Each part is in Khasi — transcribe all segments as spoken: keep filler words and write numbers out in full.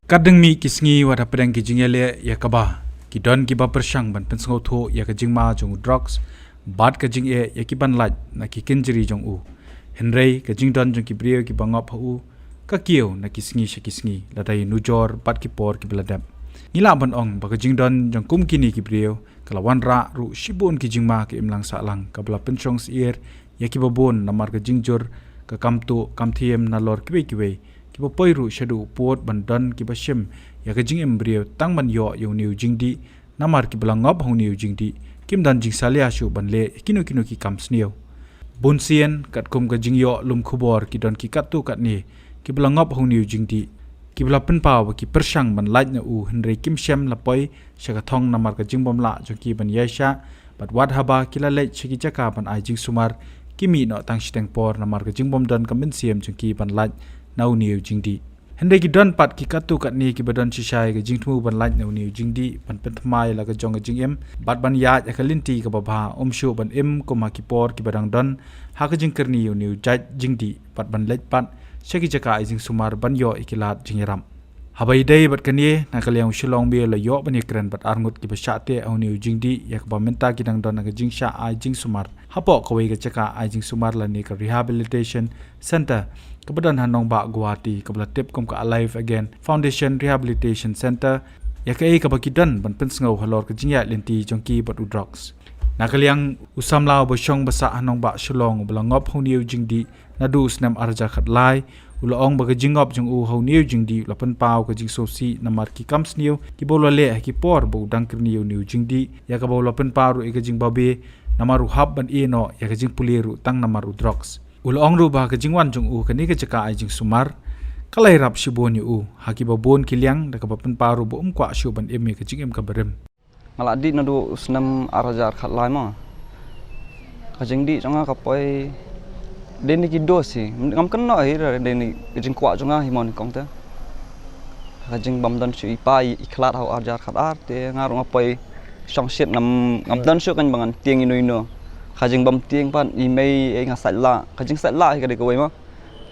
Kat dang mih ki sngi wat hapdeng ki jingïaleh ïa kaba ki don kiba pyrshang ban pynsngewthuh ïa ka jingma jong u drugs bad ka jingeh ïa ki ban lait na ki kynjri jong u. Hynrei ka jingdon jong ki briew kiba ngop ha u ka kiew na ki sngi sha ki sngi, lada ïanujor bad ki por kiba la dep. Ngi lah ban ong ba ka jingdon jong kum kine ki briew ka la wanrah ruh shibun ki jingma ka imlang sahlang kaba la pynshong syier ïa kiba bun namar ka jingjur ka kam tuh kam thiem nalor kiwei kiwei, kiba poi ruh shaduh u pud ban don kiba shim ïa ka jingim briew tang ban ïoh ïa une u jingdih, namar kiba la ngop ha une u jingdih kim don jingsalia shuh ban leh ïa kino kino ki kam sniew. Bun sien katkum ka jingïoh lum khubor ki don ki katto katne kiba la ngop ha une u jingdih, kiba la pynpaw ba ki pyrshang ban lait na u, hynrei kim shem la poi sha ka thong namar ka jingbym lah jong ki ban ïaishah, bad wat haba ki la leit sha ki jaka ban ai jingsumar, ki mih noh tang shiteng por namar ka jingbym don ka mynsiem jong ki ban lait na une u jingdih. Hynrei ki don pat ki katto katne kiba don shisha ïa ka jingthmu ban lait na une u jingdih ban pynthymmai la ka jong ka jingim bad ban ïaid ïa ka lynti kaba bha, ym shuh ban im kum ha ki por kiba dang don ha ka jingkyrni ïa une u jait jingdih bad ban leit pat sha ki jaka ai jingsumar ban ïoh ïa ki lad jingïarap. Haba ïadei bad kane, na ka liang u Shillong Mail la ïoh ban ïakren bad arngut kiba shah teh ha une u jingdih ïa kaba mynta ki dang don ha ka jingshah ai jingsumar hapoh kawei ka jaka ai jingsumar lane ka rehabilitation center kaba don ha nongbah Guwahati kaba la tip kum ka Alive Again Foundation Rehabilitation Center, ïa kaei kaba ki don ban pynsngew halor ka jingïaid lynti jong ki bad u drugs. Na ka liang u samla uba shong ba sah ha nongbah Shillong uba la ngop ha une u jingdih naduh u snem ar hajar khatlai, u la ong ba ka jingngop jong u ha une u jingdih u la pynpaw ka jingsngewsih namar ki kam sniew kiba u la leh ha ki por ba u dang kyrni ïa une u jingdih, ïa kaba u la pynpaw ruh ïa ka jingbabe namar u hap ban ïeh noh ïa ka jingpule ruh tang namar u drugs. U la ong ruh ba ka jingwan jong u kane ka jaka ai jingsumar ka la ïarap shibun ïa u ha kiba bun ki liang, da kaba pynpaw ruh ba um kwah shuh ban im ïa ka jingim kaba rim. Nga la dih naduh u snem ar hajar khatlai mo. Ka jingdih jong nga ka poi dei na ki dos hi, ngam kynnoh hi, dei na ka jingkwah jong nga hi mo nyngkong te. Ka jingbym don shuh i pa i khlad ha u ar hajar khatar te nga ruh nga poi shong shit, ngam, ngam don shuh keiñ ba ngan tieng ino ino. Ka jingbym tieng pat i mei ei nga sait lah, ka jingsait lah hi ka dei kawei mo.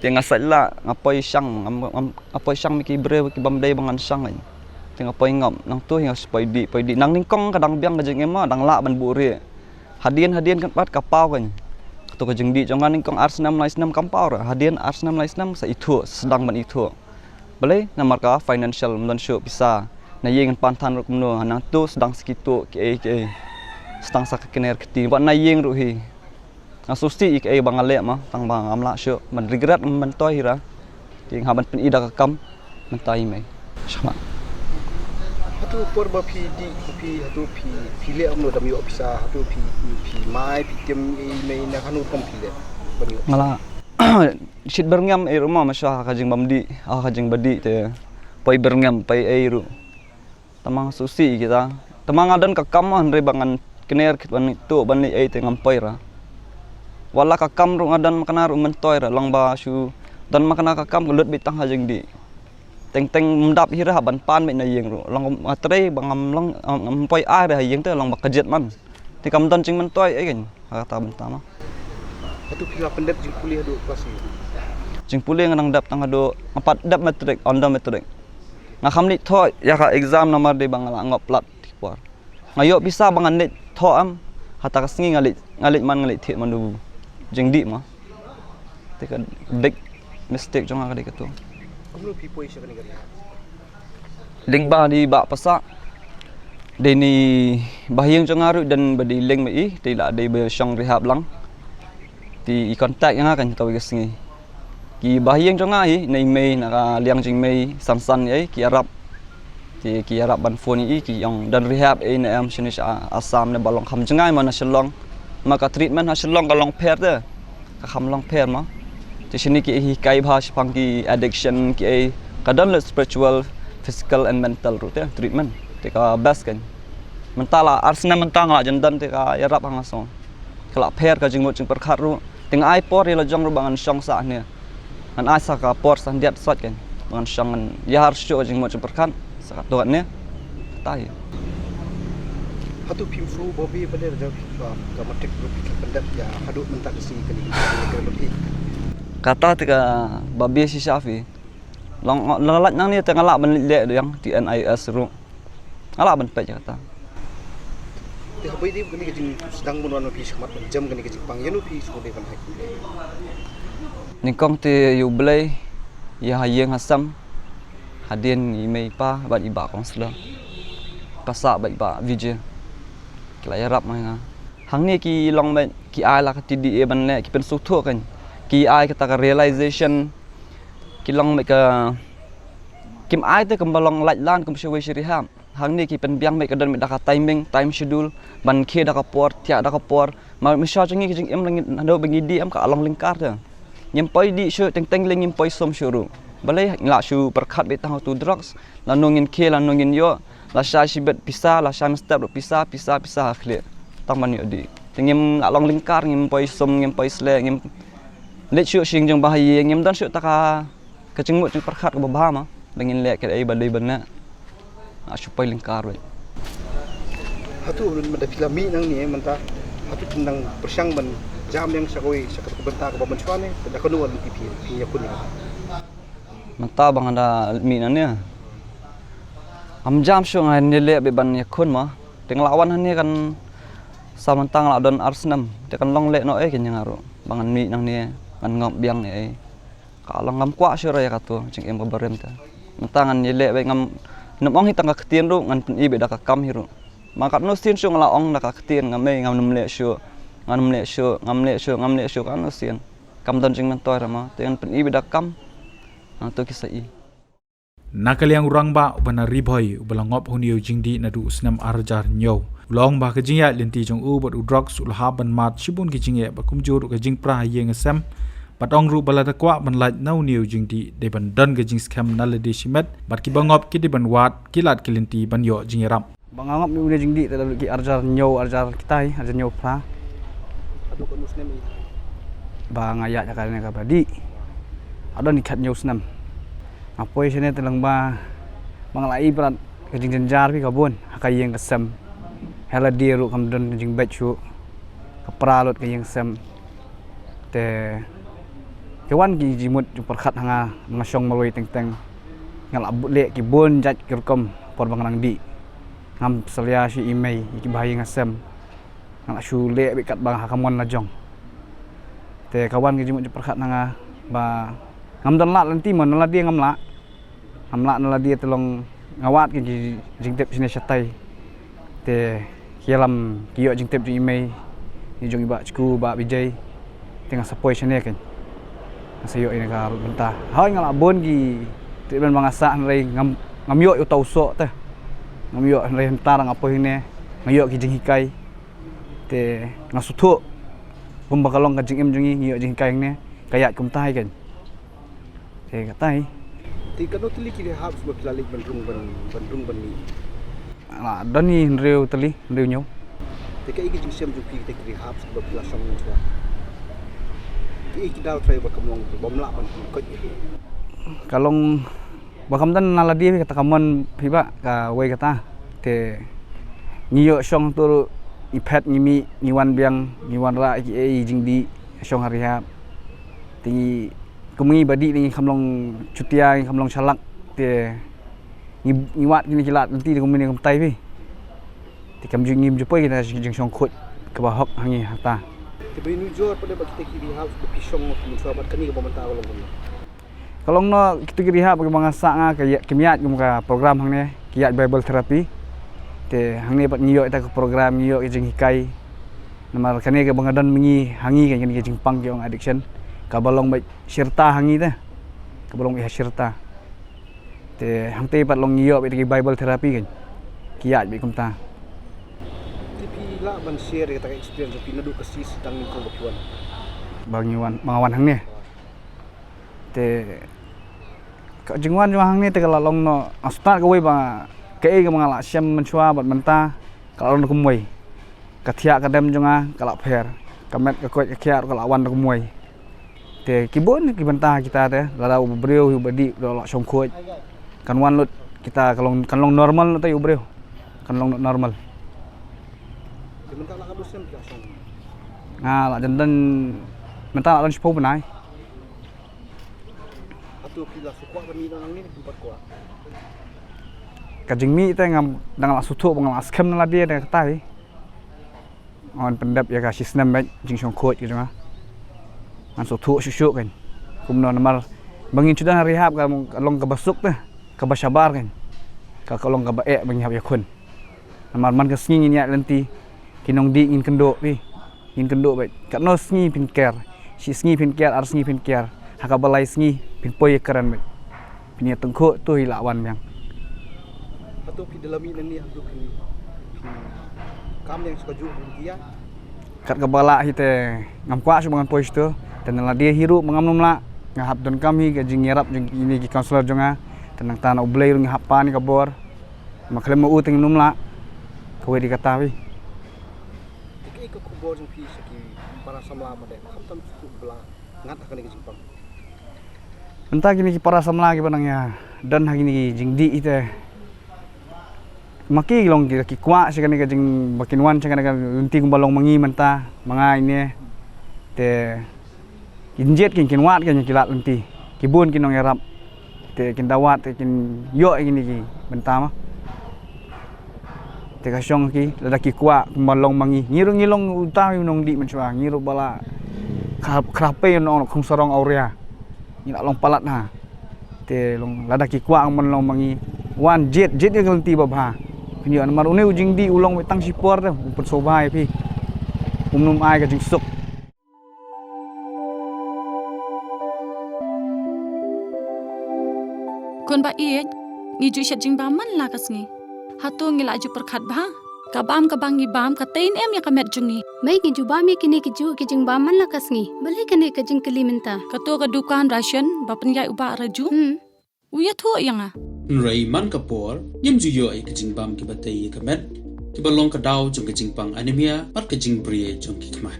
Te nga sait lah, nga poi shang, nga, nga, nga poi shang ma ki briew kibym dei ba ngan shang keiñ. Te nga poi ngop, nangtu hi nga sa poi dih, poi dih. Nang nyngkong ka dang biang ka jingim mo, dang lah ban buhrieh. Hadien, hadien kan pat ka paw keiñ. Kato ka jingdih jong nga nyngkong ar snem lai snem kam paw ruh. Hadien ar snem lai snem sa ithuh, sa sdang ban ithuh. Balei, namar ka financial, ym don shuh pisa. Na ïing pan than ruh kumno, nangtu sdang sa kituh kiei kiei. Sdang sa ka kner kti, wat na ïing ruh hi. Nga sngewsih ïa kaei ba nga leh mo, tang ba ngam lah shuh, ban regret, ban myntoi hi ra. Te nga hap ban pyni da ka kam mynta ïa i mei. Shama. Hato por ba phi dih, phi, hato phi, phi leh kumno, dam ïoh pisa, hato phi, phi mai, phi tim ïa i mei, na kano rukom phi leh ban ïoh? Nga la shit byrngem ei ruh mo, mynshuwa ha ka jingbym dih, ha ka jingba dih te poi byrngem, poi ei ruh. Te ma nga sngewsih ïa kita. Te ma nga don ka kam mo, hynrei ba ngan kner kit ban tuh ban leh ei te ngam poi ra. Wat la ka kam ruh nga don ma kane ruh myntoi ra, long ba shu don ma kane ka kam ka lut beit tang ha jingdih. Teng teng ym dap hi ra ban pan beit na ïing ruh. Long nga trei ba ngam long, ngam poi ai ra ha ïing te long ba ka jied man. Te kam don jingmyntoi ei keiñ. Ha kata bynta mo. Hato phi la pyndep jingpule haduh klas ïa? Jingpule nga dang dep tang haduh, nga pat dep matric, under matric. Nga kham leit thoh ïa ka exam namar dei ba nga la ngop plat ki por. Nga ïoh pisa ba ngan leit thoh em, hata ka sngi nga leit, nga leit man, nga leit thied man u jingdih mo. Te ka big mistake jong nga ka dei kato. Kumno phi poi sha kane ka rehab? Lyngba i Bah Pasah. Dei na i Bah Ïing jong nga ruh don ba dei link ma i, te i la dei ba shong rehab lang. Te i contact ïa nga kane kawei ka sngi. Ki Bah Ïing jong nga hi, na i mei na ka liang jingmei san san ïa i, ki ïarap. Te ki ïarap ban phone ïa i, ki ong don rehab ei ne em shane sha Assam ne ba long kham jngai mo na Shillong. Ma ka treatment ha Shillong ka long pher te. Ka kham long pher mo. Te shane ki hikai bha shaphang ki addiction ki ei, ka don le spiritual, physical and mental ruh te treatment. Te ka best keiñ. Mynta la ar snem mynta nga la jan don te ka ïarap ha nga shuh. Ka la pher ka jingmut jingpyrkhat ruh. Te nga ai por ïa la jong ruh ba ngan shong sah ne. Ngan ai sa ka por sa khyndiat sot keiñ ba ngan shong, ngan ïar shuh ka jingmut jingpyrkhat. Sa katto katne. Kata hi. Hato phim shu babe pat de, ka matric ruh phi la pyndep ïa haduh mynta ka sngi kane ka matric ruh phi. Kata te ka babe shisha phi. Long la lait nangne te nga lah ban leh ïa T N I S ruh. Nga lah ban peit ïa kata. Te haba ïadei bad kane ka jingsdang ban wan ma phi shakhmat ban jem kane ka jingpang, ïano phi sngewdei ban ai khublei? Nyngkong te ïa U Blei, ïa ha ïing ha sem, hadien i mei i pa bad i bah counselor, Pasah bad i bah Vijay, ki la ïarap ma nga. Hangne ki long beit ki ai la ka T D A ban leh, ki pynsngewthuh kein, ki ai kata ka realization, ki long beit ka, kim ai te kumba long lait lan kum shawei sha rehab. Hangne ki pynbiang beit, ka don beit da ka timing, time schedule, ban khie da ka por, thiah da ka por. Ma, mynshuwa jong ngi ka jingim lang, naduh ba ngi dih em, ka long lyngkar te. Ngim poi dih shuh, teng teng lei ngim poi sum shuh ruh. Balei? Ngi lah shu pyrkhat beit tang ha utu drugs, lano ngin khie, lano ngin ïoh, lashai shibit pisa, lashai mynstep ruh pisa, pisa, pisa ha khlieh, tang ban ïoh dih. Te ngim lah long lyngkar, ngim poi sum, ngim poi sleh, ngim leit shuh sha ïing jong bah ha ïing, ngim don shuh ta ka ka jingmut jingpyrkhat kaba bha ma, ba ngin leh kaei ba dei ban leh. Nga shu poi lyngkar beit. Hato mynta phi la mih nangne mynta, hato phi nang pyrshang ban jam ïa nga sha kawei, sha kata ka bynta kaba mynshuwa ne, da kano ka lynti phi, phi ïakhun ïa nga? Mynta ba nga da mih nangne, ngam jam shuh, nga ïaleh beit ban ïakhun ma. Te nga la wan hangne kan sa mynta nga la don ar snem. Te kan long lehnohei kein ïa nga ruh ba ngan mih nangne, ngan ngop biang ei ei. Ka long ngam kwah shuh ruh ïa kato jingim kaba rim te. Mynta ngan ïaleh beit, ngam nym ong hi tang ka ktien ruh, ngan pyni beit da ka kam hi ruh. Ma katno sien shuh nga la ong da ka ktien, nga mei, ngam nym leh shuh, ngam nym leh shuh, ngam leh shuh, ngam leh shuh, katno sien. Kam don jingmyntoi ruh ma, te ngan pyni beit da ka kam. Hangto ki sa i. Na ka liang u rangbah uba na Ri Bhoi uba la ngop ha une u jingdih naduh u snem ar hajar hynñiew, u la ong ba ka jingïaid lynti jong u bad u drugs u la hap ban mad shibun ki jingeh, bad kumjuh ruh ka jingpra ha ïing ha sem, bad ong ruh ba lada kwah ban lait na une u jingdih dei ban don ka jingskhem na lade shimet, bad kiba ngop ki dei ban wad ki lad ki lynti ban ïoh jingïarap. Ba nga ngop na une u jingdih te la lut ki ar hajar hynñiew, ar hajar kitai, ar hajar hynñiew phra. Haduh katno snem ïa? Ba nga ïaid ha kane kaba dih, haduh ni khathynñiew snem. Nga poi shane te lang ba, ba nga la i bad ka jingjynjar phi ka bun ha ka ïing ka sem. Ha lade ruh kam don ka jingbeit shuh, ka pra lut ka ïing sem. Te ka wan ki jingmut jingpyrkhat ha nga, nga shong marwei teng teng. Nga la leh ki bun jait ki rukom por ba nga nang dih. Ngam salia shuh i mei, ïa ki bahaïing hasem. Nga la shu leh beit katba ha ka mon la jong. Te ka wan ka jingmut jingpyrkhat na nga ba ngam don lah lynti mo, na lade ngam lah. Ngam lah na lade, te long nga wad ki jingtip shane shatai. Te ki ïalam ki ïoh jingtip jong i mei, jong i Bah Chku, Bah Vijay. Te nga sa poi shane kein. Nga sa ïoh ïa ka bynta. Hooid nga la bun ki treatment ba nga sah, hynrei ngam, ngam ïoh ïa uta u soh te. Ngam ïoh, hynrei mynta nga poi hangne nga ïoh ki jinghikai. Te nga sngewthuh kumba ka long ka jingim jong ngi, ngi ïoh jinghikai hangne, ka ïaid kumta hi kein. Te katai. Te katno tylli ki rehab ba phi la leit ban rung ban, ban rung ban mih? La don hi hynriew tylli, hynriew hynñiew. Te kaei ka jingshem jong phi kita ki rehab ba phi la shong mynshuwa? Kaei ki daw trai ba kam long, bym lah ban koit ïa ki? Ka long ba kam don na lade phi, kata ka mon phi bah kawei kata. Te ngi ïoh shong tu ruh, ngi phet ngi mih, ngi wan biang, ngi wanrah ïa kiei jingdih shong ha rehab. Te ngi, kum ngi ba dih ngi kam long chutia, ngi kam long shalak. Te ngi, ngi wad kine ki lad lynti te kum kine kumtai phi. Te kam ju, ngim ju poi kita ki jingshongkhuid kaba hok ha ngi hangta. Te ba ïanujor pat ba kita ki rehab ba phi shong mynshuwa bad kane kaba mynta ka long kumno? Ka long noh, kita ki rehab kiba nga sah nga, ka ïa, kim ïaid kum ka program hangne, ki ïaid Bible therapy. Te hangne pat ngi ïoh ita ka program, ngi ïoh ka jinghikai. Namar kane kaba nga don ma ngi ha ngi kein, kane ka jingpang ki ong addiction, kaba long beit shirta ha ngi te. Kaba long beit ha shirta. Te hangtei pat long ngi ïoh beit ki Bible therapy kein. Ki ïaid beit kumta. Te phi lah ban share ïa kata ka experience jong phi naduh ka shisha tang nyngkong ba phi wan? Ba ngi wan, ba nga wan hangne. Te ka jingwan jong nga hangne te ka la long noh, nga start kawei ba kaei kaba nga la shem mynshuwa bad mynta ka la long kumwei. Ka thiah ka dem jong nga ka la pher, ka met ka koit ka khiah ruh ka la wan kumwei. Te ki bun ki bynta kita te, lada u briew hi u ba dih u la shongkhuid, kan wan lut kita, kan long, kan long normal lut te u briew. Kan long lut normal. Te mynta la katno snem phi la shong? Nga la jan don, mynta la don shiphew bnai. Hato To phi la sngewkwah ban mih nangne ne phim pat kwah? Ka jingmih te ngam dang la sngewthuh ba nga la skhem na lade da katai. Ngan pyndep ïa ka shisnem bad jingshongkhuid ka jong nga. Ngan sngewthuh shuh shuh kan. Kumno namar ba ngin shu don ha rehab ka long kaba suk te, kaba shabar kan. Ka ka long kaba eh ba ngin hap ïakhun. Namar man ka sngi ngin ïaid lynti, ki nongdih ngin kynduh phi. Ngin kynduh bad katno sngi phin ker. Shi sngi phin ker, ar sngi phin ker. Ha kaba lai sngi phin poi ïakren bad phin ïatyngkhuh, to hi lah wan biang. Hato phi da la mih nangne haduh kine? Phi kam ïa shu kajuh phi ïa? Kat kaba lah hi te ngam kwah shuh ba ngan poi shito. Te na lade hi ruh ba ngam nym lah, nga hap donkam hi ka jingïarap jong kine ki councillor jong nga. Te nangta na U Blei ruh nga hap pan ïa ka bor. Ma khlem ma u te ngam nym lah. Kawei de kata phi. Te kaei ka khubor jong phi sha ki para samla ba dei, khamtam sha ki ba la ngat ha kane ka jingpang? Mynta kine ki para samla kiba nang ïa don ha kine ki jingdih ite, ma ki long ki, ki kwah sha kane ka jing, ba kin wan sha kane ka lynti kumba long ma ngi mynta, ma nga ine. Te kin jied kin, kin wad kin, ki lad lynti. Ki bun ki nongïarap. Te kin da wad te kin ïoh ïa kine ki bynta ma. Te ka shong ki, lada ki kwah kumba long ma ngi. Ngi ruh ngi long uta u nongdih mynshuwa, ngi ruh ba la kha-, khrape u nong khung sarong awria. Ngi la long palat ha. Te long lada ki kwah kumba long ma ngi. Wan jied, jied ïa ka lynti ba bha. Phin ïoh namar une u jingdih u long tang shipor te, u pynsngewbha ïa phi. Um nym ai ka jingsuk. Khun ba ïeit, ngi ju shet jingbam man la ka sngi. Hato ngi la ju pyrkhat bha? Ka bam kaba ngi bam ka tei ne em ïa ka met jong ngi? Mei, ngi ju bam ïa kine ki ju ki jingbam man la ka sngi. Balei kane ka jingkylli mynta? Kato ka dukan ration ba pynïaid u Bah Raju. Hmm. U ïathuh ïa nga. Hynrei man ka por, ngim ju ïoh ïa ka jingbam kiba tei ïa ka met, kiba long ka daw jong ka jingpang anemia, bad ka jingbriew jong ki khmat.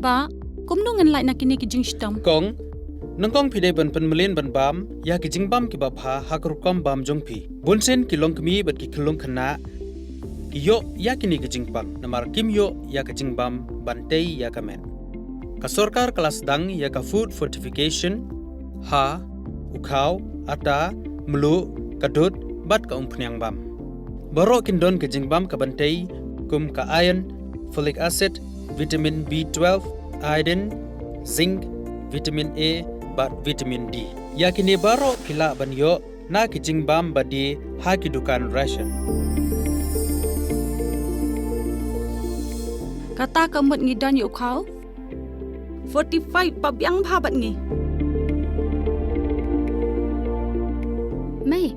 Bah, kumno ngan lait na kine ki jingshitom? Kong, nyngkong phi dei ban pynmlien ban bam ïa ki jingbam kiba bha ha ka rukom bam jong phi. Bunsien ki longkmie bad ki khyllung khynnah ki ïoh ïa kine ki jingpang, namar kim ïoh ïa ka jingbam ban tei ïa ka met. Ka sorkar ka la sdang ïa ka food fortification ha u khaw, ata, mluh, ka dud, bad ka umphniang bam. Baroh kin don ka jingbam kaban tei, kum ka iron, folic acid, vitamin B twelve, iodine, zinc, vitamin A, bad vitamin D. Ïa kine baroh phi lah ban ïoh na ki jingbam ba die ha ki dukan ration. Kata ka mut ngi don ïa u khaw fortified ba biang bha bad ngi. Mei,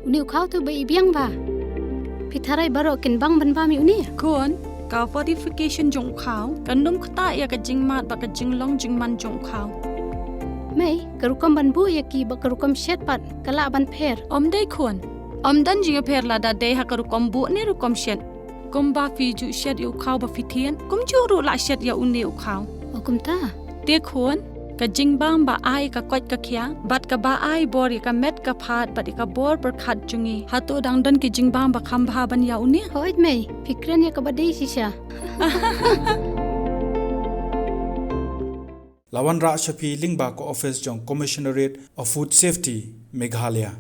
une u khaw te ba i biang bha. Phi tharai baroh kin bang ban bam ïa une? Khun, ka fortification jong u khaw kan ym ktah ïa ka jingmad bad ka jinglong jingman jong u khaw. Mei, ka rukom ban buh ïa ki bad ka rukom shet pat ka lah ban pher? Ym dei khun. Ym don jingïapher lada dei ha ka rukom buh ne rukom shet. Kumba phi ju shet ïa u khaw ba phi thied, kumjuh ruh lah shet ïa une u khaw. O kumta? Te khun, ka jingbam ba ai ka koit ka khiah bad kaba ai bor ïa ka met ka phad bad ïa ka bor pyrkhat jong ngi, hato dang don ki jingbam ba kham bha ban ïa une? Hooid mei, phi kren ïa kaba dei shisha. La wanrah sha phi lyngba ka office jong Commissionerate of Food Safety, Meghalaya.